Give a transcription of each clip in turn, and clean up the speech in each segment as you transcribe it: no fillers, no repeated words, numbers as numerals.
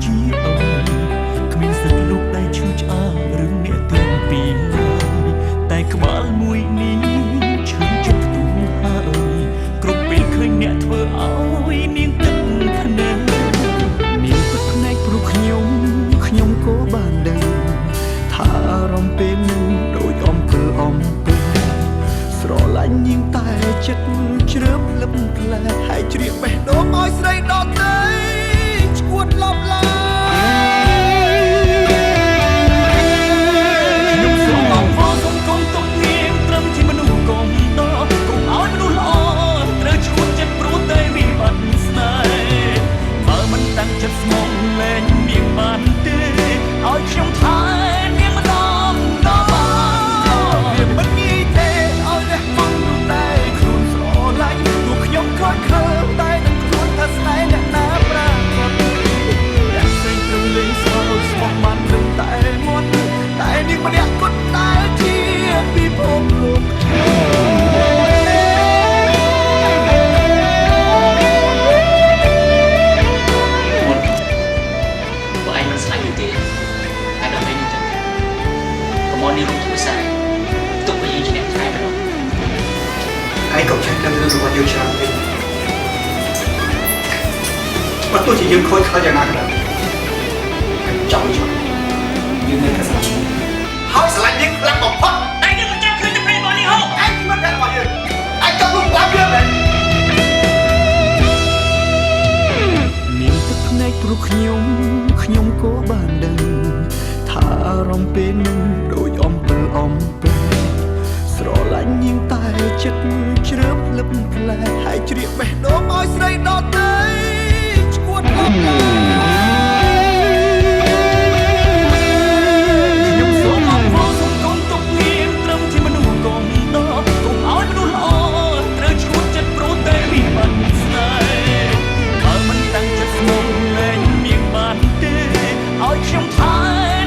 ជាអ្វីគ្មានសិទ្ធិលូកដៃឈឺឆ្អាលរឿងអ្នកទាំងពីរឡើយតែក្បាលមួយនេះឈឺចិត្តផ្ទុះហើយគ្រប់ពេលឃើញអ្នកធ្វើឲ្យនាងទឹកភ្នែកនាងទឹកភ្នែកព្រោះខ្ញុំខ្ញុំក៏បានដឹងថាអារម្មណ៍ពេលនឹងដូចអំពិលអំពែស្រឡាញ់នាងតែចិត្តជ្រើបលឹបផ្លែហើយជ្រាបបេះដូងឲ្យស្រីដទៃឈួតឡប់ឡាយខ្ញុំសូមអង្វរសូមកុំទុកនាងត្រឹមជាមនុស្សកុំដកុំឲ្យមនុស្សល្អត្រូវឈួតចិត្តព្រោះតែវិបត្តិស្នេហ៍បើមិនតាំងចិត្តស្មងលែងនាងបានទេឲ្យខ្ញុំថែនាងម្ដងដល់បានវាមិនងាយទេឲ្យលះបង់នោះតែខ្លួនស្រឡាញ់ទោះខ្ញុំខូចខើតែនឹងខ្លួនថាស្នេហ៍អ្នកណាប្រាកដអ្នកផ្សេងត្រឹមលេងសើចស្មោះបានត្រឹមតែមាត់តែនាងម្នាក់គត់ដែលជាពិភពលោក មុនបើឯងមិនស្លាញ់នេះទេហើយដល់ពេលនេះចឹងកុំមកនេះរួមធ្វើសារទុកឲ្យយើងជាអ្នកថែម្ដង ឯងក៏ចេះដឹងរឿងរបស់យើងច្រើនពេកបើទោះជាយើងខូចខលយ៉ាងណាក៏ដោយឯងចង់ចង់យើងនៅតែស្រឡាញ់ហើយស្រឡាញ់យើងខ្លាំងបំផុត តែយើងមិនចាំឃើញតែពេលរបស់នេះហូ ឯងគឺមិត្តភក្តិរបស់យើងឯងចង់លុបលាប់យើងមែន នាងទឹកភ្នែកព្រោះខ្ញុំខ្ញុំក៏បានដឹងថាអារម្មណ៍ពេលនឹងដូចអំពិលអំពែស្រឡាញ់នាងតែចិត្តជ្រើបលឹបផ្លែហើយជ្រាបបេះដូងឲ្យស្រីដទៃឈួតអស់ឡើយខ្ញុំសូមអង្វរសូមកុំទុកនាងត្រឹមជាមនុស្សកុំដកកុំឲ្យមនុស្សល្អត្រូវឈួតចិត្តព្រោះតែវិបត្តិស្នេហ៍បើមិនតាំងចិត្តស្មងលែងនាងបានទេឲ្យខ្ញុំថែ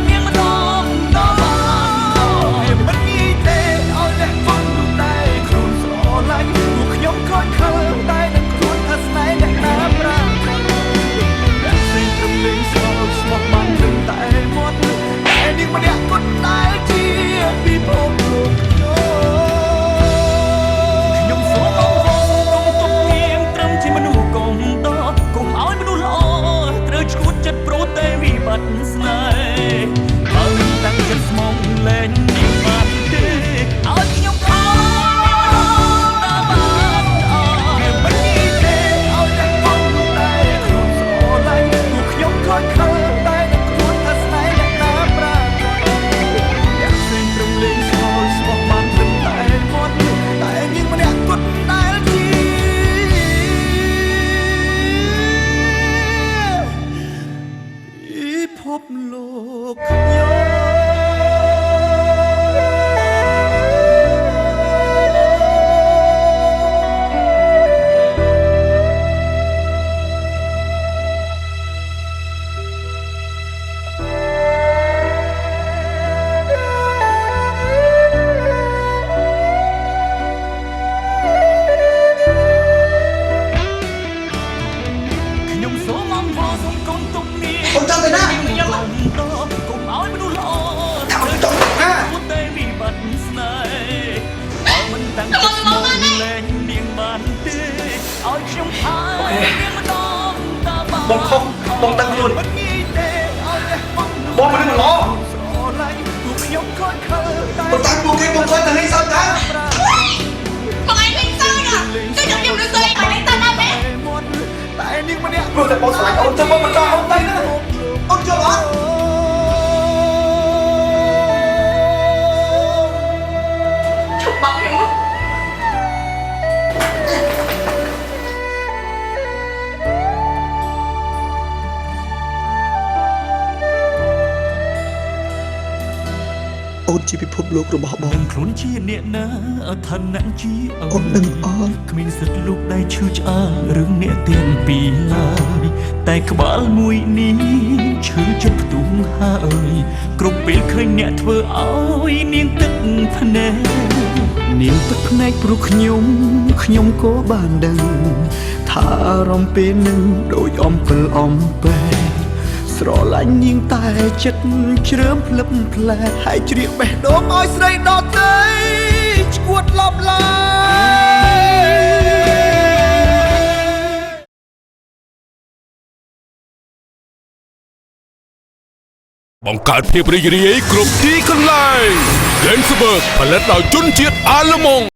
នាងម្ដងដល់បានវាមិនងាយទេឲ្យលះបង់នោះតែខ្លួនស្រឡាញ់ព្រោះខ្ញុំខូចខលតែនឹងខ្លួនថាស្នេហ៍អ្នកណាប្រាកដអ្នកផ្សេងត្រឹមលេងសើចស្មោះបានត្រឹមតែមាត់តែនាងម្នាក់គត់ដែលជាពិភពលោកខ្ញុំសូមអង្វរសូមកុំទុកនាងត្រឹមជាមនុស្សកុំដកកុំឲ្យមនុស្សល្អត្រូវឈួតចិត្តព្រោះតែវិបត្តិស្នេហ៍បើមិនតាំងចិត្តស្មងលែងនាងបានទេឲ្យខ្ញុំខំដល់បានអវាមិនងាយទេឲ្យតែបង់នោះតែខ្លួនស្រឡាញ់ព្រោះខ្ញុំខូចខលតែនឹងខ្លួនថាស្នេហ៍អ្នកណាប្រាកដអ្នកផ្សេងត្រឹមលេងសើចស្មោះបានត្រឹមតែមាត់តែនាងម្នាក់គត់ដែលជាពិភពលោកខ្ញុំ ខ្ញុំសូមអង្វរសូមកុំទុកនាង អូនចង់ទៅណា ខ្ញុំដកកុំឲ្យមនុស្សល្អ ថាអូនចង់ទៅណា ព្រោះតែវិបត្តិស្នេហ៍បើមិនតាំងចិត្តស្មោះលែងនាងបានទេឲ្យខ្ញុំថែនាងម្ដងតាបាន បងខុសបងដឹងខ្លួន មិនងាយទេឲ្យលះបង់នោះ បងមិននឹងល្អ ស្រឡាញ់ព្រោះខ្ញុំខូចខលតែ ប៉ុន្តែពួកគេបងខូចតែលេងសើចតើ បងឯងលេងសើចอ่ะជួយខ្ញុំខ្ញុំនឹងសើចឲ្យលេងតើណាមែន តែនាងម្នាក់ ព្រោះតែបងស្រឡាញ់អូនចឹងបងមិនចង់អូនទៅណាអូនយល់អត់ ឈប់បងខ្ញុំមក អូនជាពិភពលោករបស់បង ដឹងខ្លួនជាអ្នកណាឋានៈជាអ្វី អូនដឹងអត់ គ្មានសិទ្ធិលូកដៃឈឺឆ្អាលរឿងអ្នកទាំងពីរឡើយតែក្បាលមួយនេះឈឺចិត្តផ្ទុំហើយគ្រប់ពេលឃើញអ្នកធ្វើឲ្យនាងទឹកភ្នែកនាងទឹកភ្នែកព្រោះខ្ញុំខ្ញុំក៏បានដឹងថាអារម្មណ៍ពេលនឹងដូចអំពិលអំពែ ស្រឡាញ់នាងតែចិត្តជ្រើមភ្លឹបផ្លែហើយជ្រៀកបេះដូងឲ្យស្រីដទៃឈួតឡប់ឡើយ បង្កើតភាពរីករាយគ្រប់ទីកន្លែង Ganzberg ផលិតដោយជនជាតិអាល្លឺម៉ង់។